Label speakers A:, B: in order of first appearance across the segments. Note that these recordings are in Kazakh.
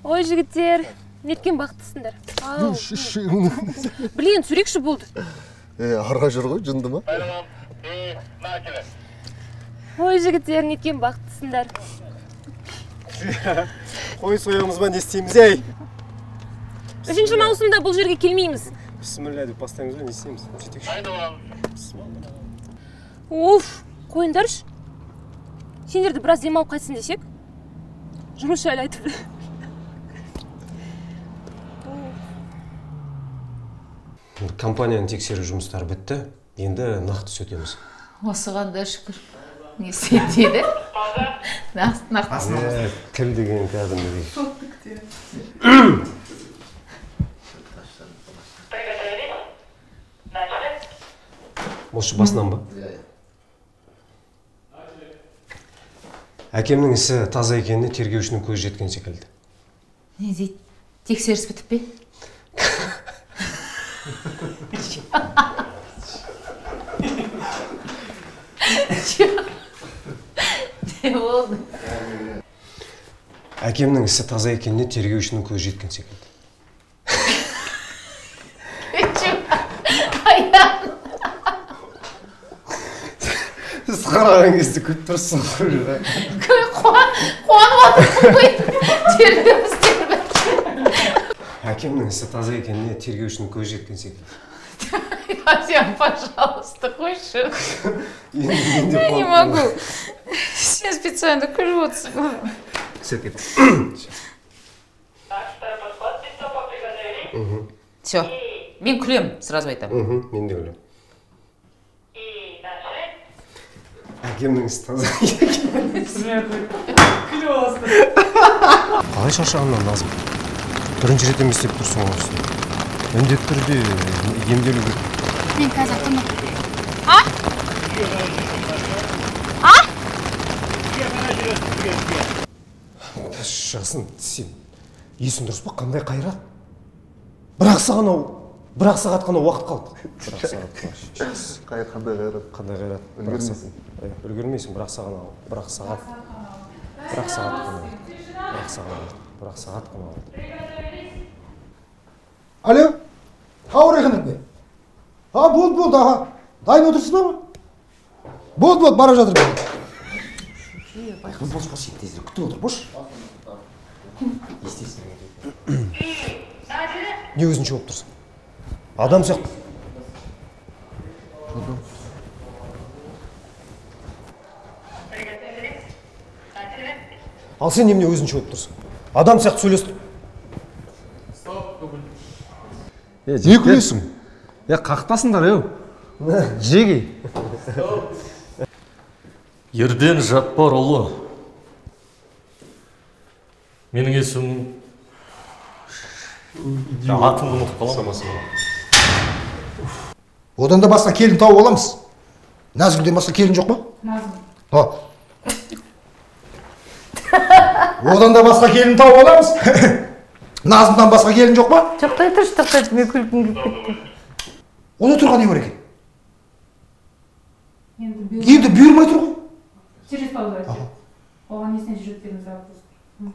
A: Ой, жігіттер, неткен бақыттысыңдар. Блин, сурекші болды.
B: Арға жүр ғой, жынды ма?
A: Ой, жігіттер, неткен бақыттысыңдар.
C: Қой соямыз ба, не істейміз, ей?
A: 3 маусымда бұл жерге келмейміз.
C: Бісміллә деп бастаймыз ба, не істейміз? Жетекші.
A: Уф, қойыңдаршы. Сендерді біраз демалып қайтсын десек, жұмыс жайлы айтып.
C: Компанияны тексеру жұмыстары бітті, енді нақты сөтеміз.
D: Осыған да шүкір. Не істейді? Нақты.
C: Тіл деген кәдімгідей. Осы басынан ба? Әкемнің ісі таза екеніне тергеушінің көзі жеткен секілді.
D: Не дейді? Тексеріс бітіп пе? Не болды?
C: Әкемнің ісі таза екеніне тергеушінің көзі жеткен секілді. Сіз қараған кезде күліп тұрсың ғой.
D: Қуанып отырмын ғой. Тергеу
C: Әкемнің ісі таза екеніне тергеушінің көзі жеткен секілді.
D: Асям, пожалуйста, қойшы. Я не могу. Все специально күліп. Все, мен күлем, сразу айтамын.
C: Мен де күлем. Әкемнің ісі таза екеніне.
E: Күліп аласың.
C: Қалай шаршағаннан, Назым? Бірінші рет емес деп тұрсың ғой осыны. Міндетті түрде емделу керек.
D: Мен қазір тынып. А? А?
C: Жасын, сен есің дұрыс па? Қандай қайрат? Бір ақ сағат қана уақыт қалды. Бір ақ сағат.
B: Қандай қайрат?
C: Қандай қайрат?
B: Үлгермейсің.
C: Үлгермейсің, бір ақ сағат. Бір ақ сағат қана. Бір ақ сағат. Бір ақ сағат қана.
F: Алло, Қауыр екен. А, болды, болды, аға. Дайын отырсыз ба? Болды, болды, бара жатырмын.
G: Байқын болшы, қос, тезірек күтіп отыр, бош.
C: Естественно. Не өзінше болып тұрсың? Адам сияқты. Ал сен немене өзінше болып тұрсың? Адам сияқты сөйлестің.
F: Не күлесің?
G: Қақтасыңдар, еу. Жеги.
H: Ерден Жаппарұлы. Менің есімім... Атымды ұмытып қаламын.
F: Одан да басқа келін тауып аламыз. Назгүлден басқа келін жоқ па?
E: Назгүл.
F: Одан да басқа келін тауып аламыз. Назымнан басқа келін жоқ па?
I: Тоқтай тұршы, тоқтай тұршы, мен күлкім келіп кетті.
F: Онда тұрған не бар екен? Енді бұйырмай тұр ғой.
E: Через паузу айтып. Оған несіне жүректеріңізді ауыртасыздар?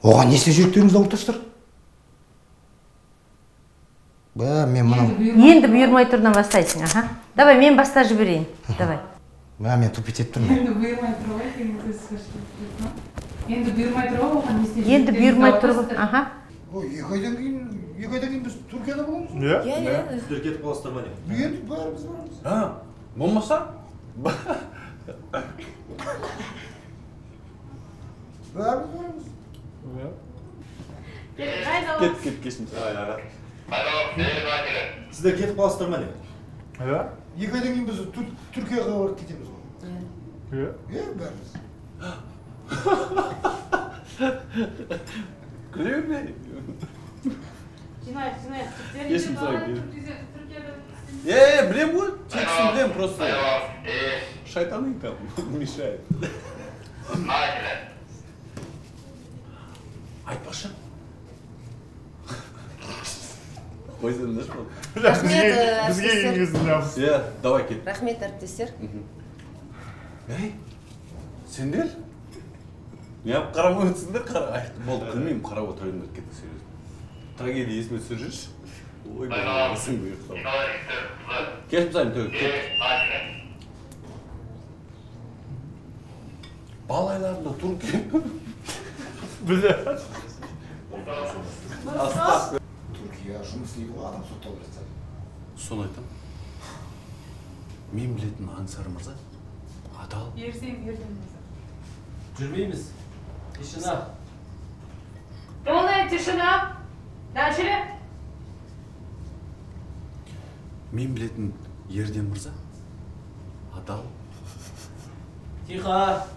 F: Оған несіне жүректеріңізді ауыртасыздар? Бә, мен мынау...
I: Енді бұйырмай тұрдан бастайсың, аха. Давай, мен баста жіберейін. Давай.
F: Мә, мен тупить етіп тұрмын.
E: Енді бұйырмай тұр ғой, енді бұйырмай тұр ғой, оған несіне
I: енді бұйырмай тұр ғой, аха.
F: Ой, 2 айдан кейін біз Түркияда боламыз.
J: Иә, иә. Сіздер кетіп қаласыздар ма не?
F: Енді бәріміз барамыз.
J: А, болмаса?
F: Бәріміз барамыз.
J: Кет, кет, кешірім. Сіздер кетіп қаласыздар ма не?
F: Иә. 2 айдан кейін біз Түркияға барып кетеміз ғой. Иә. Иә, бәріміз.
J: Күле ме?
E: Жинайық, жинайық.
J: Кешірім сұраймын. Білем ғой, текстін білем, просто шайтаны там мешает. Айтпақшы. Қойсаңдаршы.
K: Рахмет, әріптестер.
J: Иә, давай кет.
K: Рахмет, әріптестер.
J: Ей, сендер? Неғып қарамай отырсыңдар, қара. Болды, күлмеймін, қарап отыра беріңдер, кеттік, серьезно. Трагедия есіме түсіріп жүрші. Ой, басың бұйықтап. Кешіп тастаймын, төгіп, кеттік. Бал айларында Түркия.
K: Бля.
F: Түркия жұмыс істейді ғой, адам сотталып жатса.
J: Соны айтам. Мен білетін Аңсар мырза адал.
E: Ерсең, Ерден мырза.
H: Жүрмейміз. Тишина.
E: Полная тишина. Начали.
J: Мен білетін Ерден мырза адал.
H: Тихо.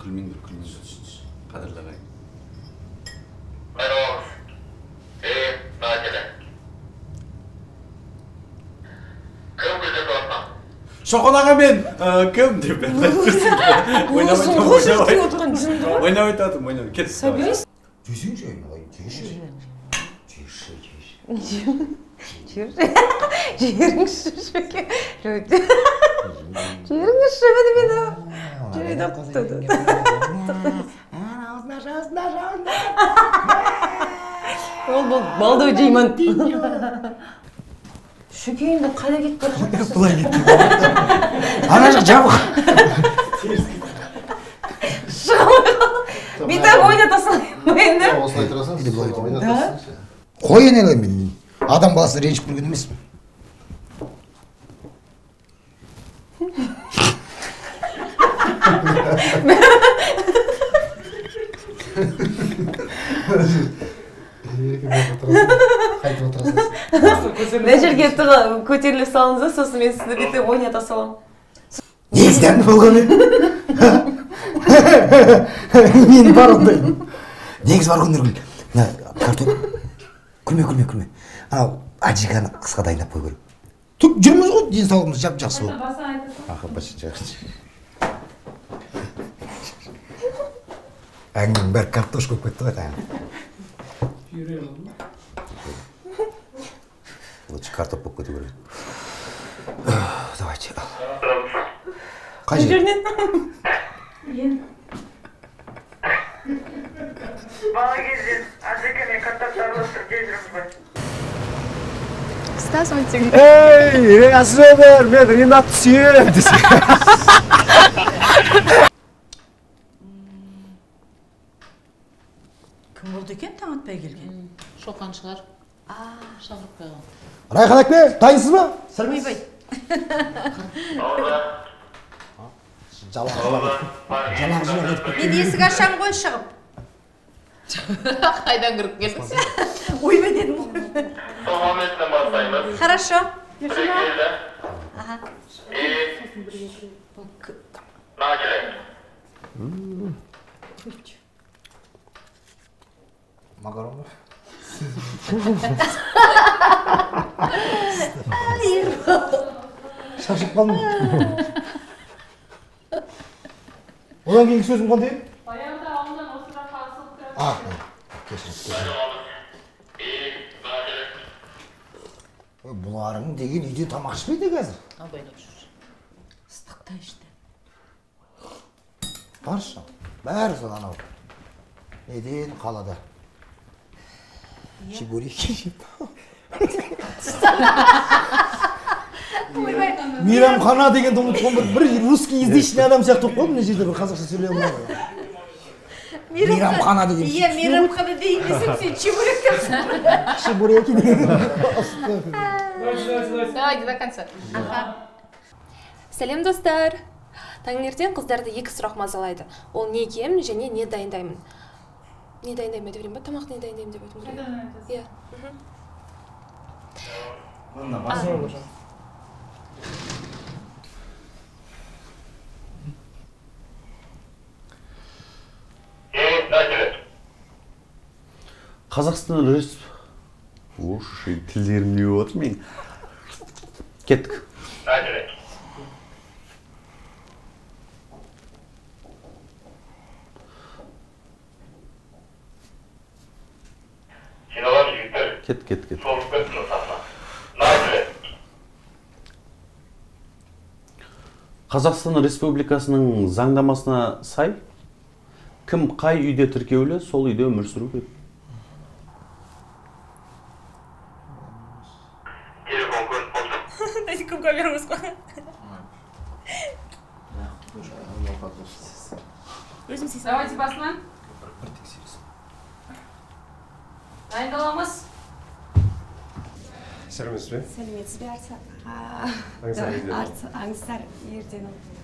J: Күлмеңдер, күлмеңдер. Қадірлі ағайын. Шоқан аға мен кім деп ойнап айтатым, ойнап. Кет.
D: Соберись.
F: Жесеңші, айналайын, жеші. Жеші, жеші.
I: Жіберіңізші, Шөке. Жіберіңізші мені мені. Ол бұл балды жеймін. Шөке енді қайда кетіп бара жатырсыз?
F: Былай кетті. Ана жақ жабық.
I: Бүйтіп ойната салайын енді.
B: Осылай тұрасың, ойнатасың.
F: Қой айналайын мен. Адам баласы ренжіп көрген емеспін.
B: Қайтып отырасың.
I: Мына жерге көтеріліп салыңыз да, сосын мен сізді бүйтіп ойната саламын.
F: Негізі дәмді болған еді. Мен бар ондай. Негізі бар ғой, Нұргүл. Мына картоп. Күлме, күлме, күлме. Анау аджиканы қысқа дайындап қою керек. Түк жүрміз ғой, денсаулығымыз жап-жақсы болып. Аха, басы жақсы. Әңгіменің бәрі картошка болып кетті ғой тағы. Лучше картоп болып кету керек. Давайте. Қай жерден?
E: Бала кезден аджикамен картопты араластырып жеп жүрміз ғой.
A: Стас Мультик.
C: Ей, Асылбек, мен Ринатты сүйемін десе.
I: Кім болды екен таң атпай келген?
D: Шоқан шығар. Шақырып қойған.
F: Райхан әкпе, дайынсыз ба?
I: Ойбай.
F: Жалақ-жалақ етіп кетті.
I: Мен есік ашам ғой шығып.
D: Қайдан кіріп келдіңіз?
I: Ойбай дедім ғой. Хорошо. Ага.
F: Макаронов. Шаршап қалдым. Одан кейінгі сөзім қандай еді?
E: Баяғыда ауылдан осы жаққа асылып кіріп.
F: Кешіріңіз, кешіріңіз. Бұларың деген үйде тамақ ішпейді қазір.
D: Абайлап жүр.
I: Ыстықта ішті.
F: Баршы, бәрі сол анау. Неден қалада. Чебуреки жеп. Мейрамхана дегенді ұмытып қалдым. Бір русский язычный адам сияқты болып қалдым. Мына жерде бір қазақша сөйлей алмай. Мейрамхана деген.
I: Иә, мейрамхана дейін десем, сен чебурек депсің.
F: Чебуреки деген.
D: Давайте до конца.
A: Сәлем, достар. Таңертең қыздарды екі сұрақ мазалайды. Ол не киемін және не дайындаймын. Не дайындаймын айта берейін ба? Тамақ не дайындаймын деп айтуым керек. Иә.
J: Қазақстан тілдерім не болып отыр мен? Кеттік. Кет, кет, кет. Қазақстан Республикасының заңнамасына сай Кім қай үйде тіркеулі, сол үйде өмір сүру керек.
A: Дайте камеру қосып. Өзім сесем.
E: Давайте басынан.
C: Бір тексеріс.
E: Дайындаламыз.
C: Сәлеметсіз бе?
I: Сәлеметсіз бе, Арса?
C: Аңсар ерденов.
I: Аңсар Ерденов.